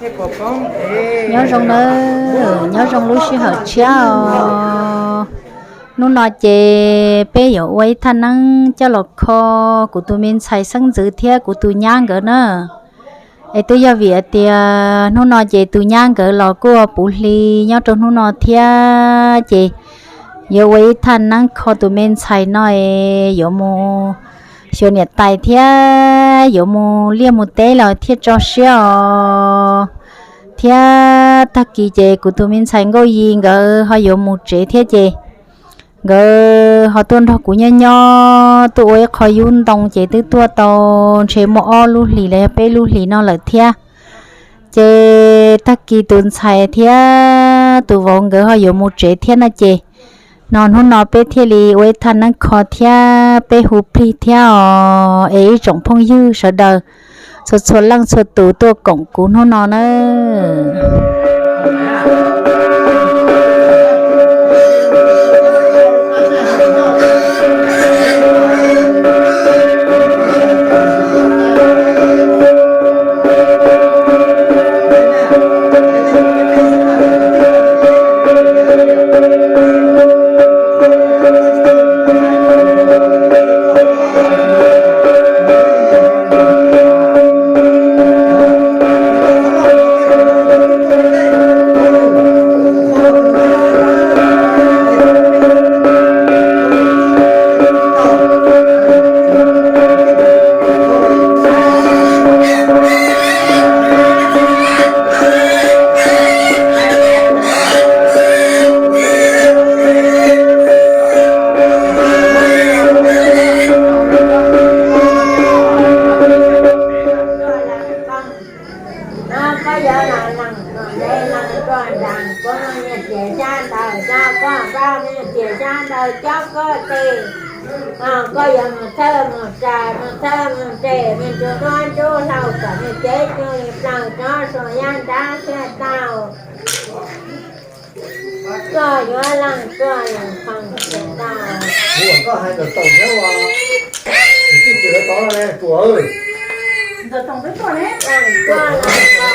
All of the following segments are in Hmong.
Nyob zoo nawb, nyob zoo lub sij hawm tshiab os. Hnub no ces peb yuav ua ib thaj neeb coj los kho kuv tus me ntxhais xeeb ntxwv thiab kuv tus nyab nkawd na. Es twb yog vim hais tias hnub no ces tus nyab nkawd los kuj ua puv hli nyob rau hnub no thiab ces yuav ua ib thaj neeb kho tus me ntxhais no es yuav mus xyuas niam tais thiab yuav mus liaj mus teb los thiaj tso siab os. Thiab tag kis ces kuv tus me ntxhais Nkauj Yi nkawd ho yuav mus tsev thiab ces nkawd ho tuaj nrog kuv nyob nyob tuaj ua ib qho yub ntoo ces twb tuaj tau ntshe muaj ob lub hlis los yog peb lub hlis no lawm thiab. Ces tag kis tus ntxhais thiab tus vauv nkawd ho yuav mus tsev thiab no ces no hnub no peb thiaj li ua ib thaj neeb kho thiab peb hu plig thiab os. Es ib tsoom phooj ywg sawv daws txhua txhua leej txhua tus tuaj koom kuv hnub no na. Koj yuav los lees kom deb lees tuaj nraag, kuv muaj nyiaj txiag xyab ntawv coj koj pab, muaj nyiaj txiag xyab ntawv coj koj tes. Koj yuav mus thawj mus tsa, mus thawj mus tes, me ntsuj duab ntsuj hlauv kom me cev cuag li plaws rov suas yaj nrab thiaj tau. Koj yuav lees tuaj lees phoom thiaj tau. Ua koj hais ntawm Toom thiab ua, tus twg tod ne, Ruam. Lees tuaj lees phoom, lees tuaj nto pab,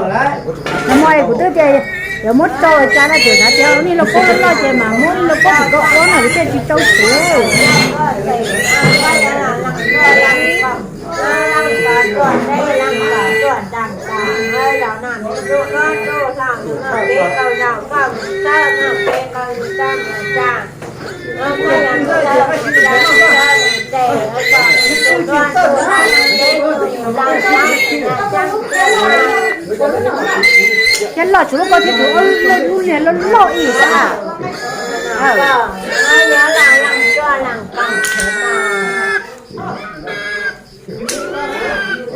Nag hmo kuv twb tias yuav muab rau tsa no ces xav tias nej lub koob loj ces mam muab nej lub koob tsis tau ua no vim tias tsis tau siv. Thiab loj tsuv lub koj thiab tsuv lub niag loj loj ib yam.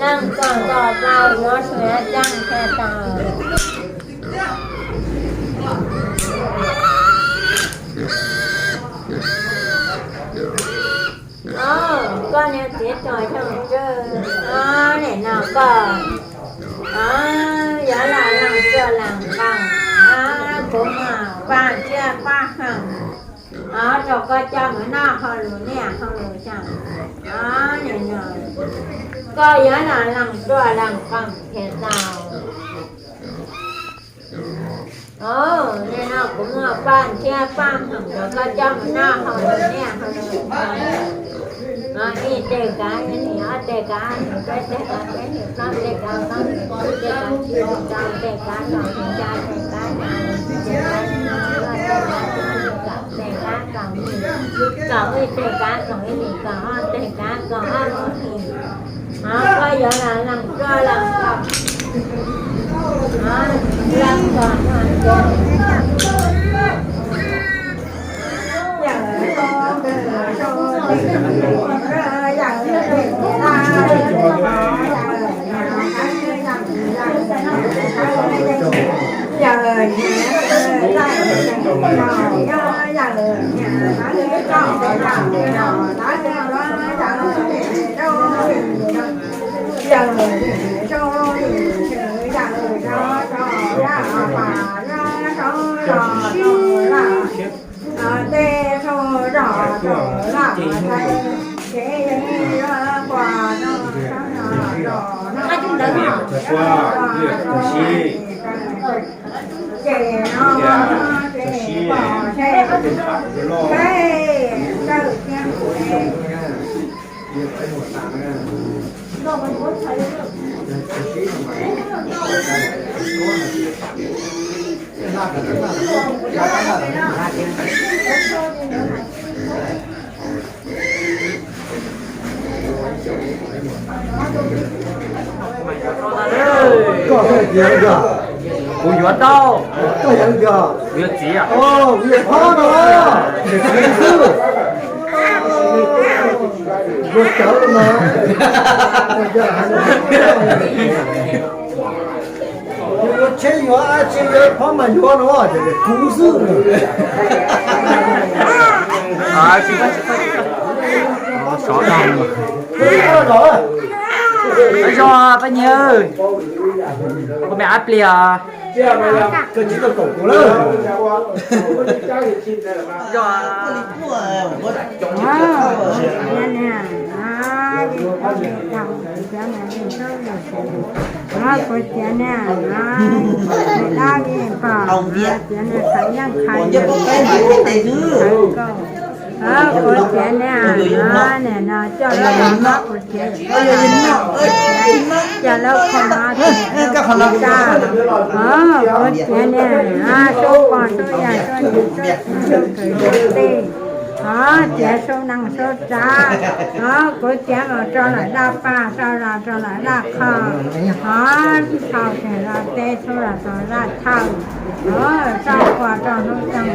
Leej txom txom plaws yuav suav caaj thiaj tau. Koj niag txiv tog xyooj tswb, nim no koj yuav los lees tuaj lees phoom, kuv muaj paj tsiab paj hawm rau koj coj mus noj hauj lwm niaj hauj lwm xyoo. Nim no koj yuav los lees tuaj lees phoom thiaj tau. Nim no kuv muaj paj tsiab paj hawm rau koj coj mus noj hauj lwm niaj hauj lwm xyoo. Ib teg kav ib hlis, ob teg kav ob hlis, peb teg kav peb hlis, plaub teg kav plaub hlis, tsib teg kav tsib hlis, rau teg kav rau hlis, xya teg kav xya hlis, yim teg kav yim hlis, kaum teg kav kaum hlis, kaum ib teg kav kaum ib hlis, kaum ob teg kav kaum ob lub hlis. Koj yuav los lees tuaj lees phoom, lees kom noj Koj thiaj tias yog. Kuv yuav tau. Koj yog tias kuv yuav txiv. Kuv yuav phob no, txiv xwb. Yuav cawv no. Yuav tsheb yuav dab tsi yuav phob mas yuav no, ces kuv xwb. Pab nyuag, ua me ab plis os. Kuv txiv ne, dab vim pom, kuv txiv ne, qhov yeej qhov yus, kuv txiv ne, nim no coj lub los noj kuv txiv, coj lub kho mob, kuv txiv ne, sub pog sub yawg sub niam sub txiv sub kwv sub tij, txiv sub neej sub tsav, kuv txiv los rau lawm daj paj, rau los rau lawm daj qho, txhua teg los teb, txhua los rau daj thawj, rau qhua rau hnub toog.